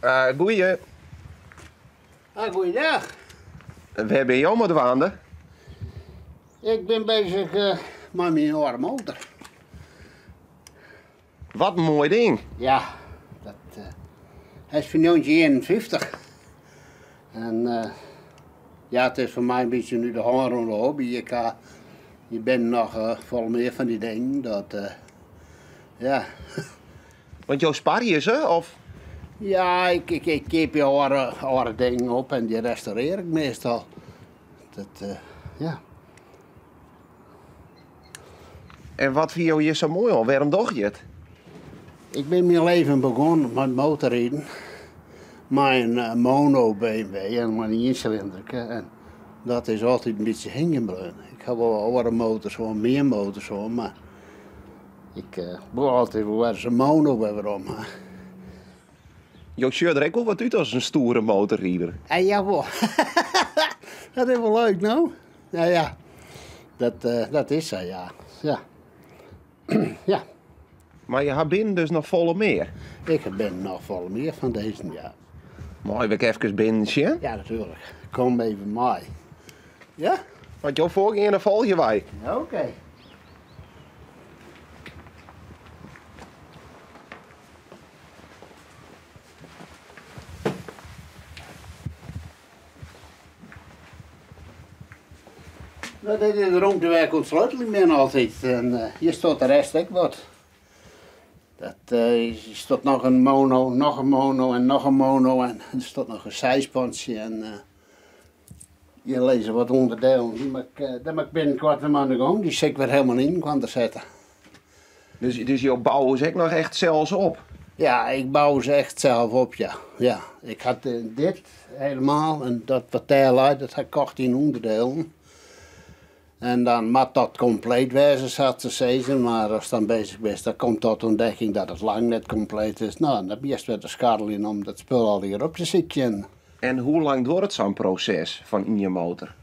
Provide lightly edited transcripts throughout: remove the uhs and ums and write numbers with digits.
Goeie. Ah, goeiedag. Wêr binne jo mei dwaande? Ik bin bezich mei myn âlde motor. Wat in moai ding. Ja, dat hy is fan 1951. En ja, it is foar my in bytsje in út de hân rûne hobby. Ik ha, der binne noch folle mear fan dy dingen. Dat, ja. Want jo sparje se, of? Ja, ik, ik, ik keapje âlde, âlde dingen op en dy restaurearje ik meastal. Dat, ja. En wat fine jo hjir sa moai oan? Wêrom dogge je it? Ik bin myn leven begûn mei motorriden. Mei in eh, mono BMW en mei in iensilinderke. En dat is altyd in bytsje hingjen bleaun. Ik ha wol oare motors hân, mear motors hân, mar ik uh, wol altyd wol wer ris in mono wer werom ha. Jo sjogge der ek wol wat út as in stoere motorrider. En jawol. Dat is wol leuk, no? Ja, ja. Dat, uh, dat is sa, ja. Ja. ja. Mar je ha binnen dus noch folle mear? Ik bin noch folle mear fan dizze, ja. Mei ik efkes binnen sjen? Ja, natuerlik. Kom even mei. Ja? Want jo foargeane folgje wy. Oké. Okay. No, dit is de romte wêr't ik oan it sleuteljen bin altyd. En uh, hjir stiet de rest ek wat. Dat, uh, hjir stiet noch in mono, noch in mono en noch in mono en der stiet noch in seispantsje en uh, hjir lizze wat ûnderdielen. Dy moat ik, dêr moat ik binnenkoart wer mei oan de gong. Dy sil ik wer helemaal ynelkoar sette. Dus, dus jo bouwe se ek noch echt sels op? Ja, ik bou se echt sels op, ja. Ja, ik ha dit helemaal en dat wat dêr leit, dat ha ik kocht yn ûnderdielen. En dan moat dat kompleet wêze, sa't se sizze, mar ast dan bezich bist, dan komt tot ûntdekking dat it lang net kompleet is. No, dan bist wer te skarreljen om dat spul allegear op te sykjen. En hoe lang duorret sa'n proses fan ien motor?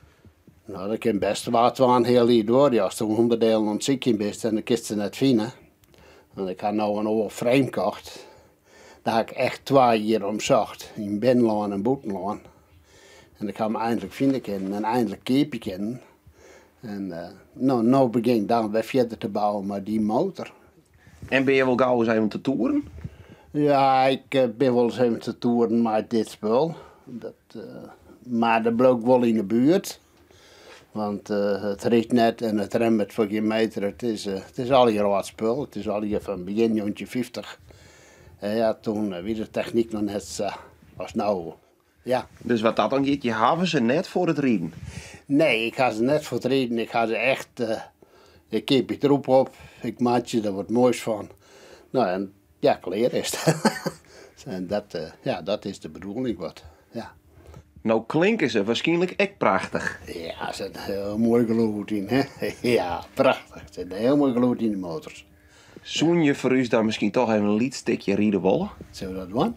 No, dat kin bêst wa twaenheal jier duorje ast de ûnderdielen oan it sykjen bist en dan kinst se net fine. Want ik ha no in oar frame kocht. Dêr ha ik echt twa jier om socht, yn binnenlân en bûtenlân. En ik ha him einlik fine kinnen en einlik keapje kinnen. En uh, no, no begjin ik dan wer fierder te bouwen mei dy motor. En binne je wol gau ris even te toeren? Ja, ik eh, bin wol ris even te toeren mei dit spul. Dat, uh, mar dat bliuw ik wol yn de buert. Want uh, it rydt net en it remmet foar gjin meter. It is, uh, it is allegear âld spul. It is allegear fan begjin 1950. En ja, toen wie de technyk noch net sa as no. Ja. Dus wat dat oangiet, je hawwe se net foar it riden? Nee, ik ha se net foar it riden. Ik ha se echt... Uh, ik keapje troep op, ik meitsje der wat moais fan. No, en ja, klear is it. en dat, uh, ja, dat is de bedoeling wat. Ja. No klinke se waarskynlik ek prachtich. Ja, der sit in hiel moai gelûd yn. Hè? Ja, prachtich. Der sit in hiel moai gelûd yn de motors. Soene je foar ús dan miskien toch even in lyts stikje ride wolle? Sille we dat dwaan?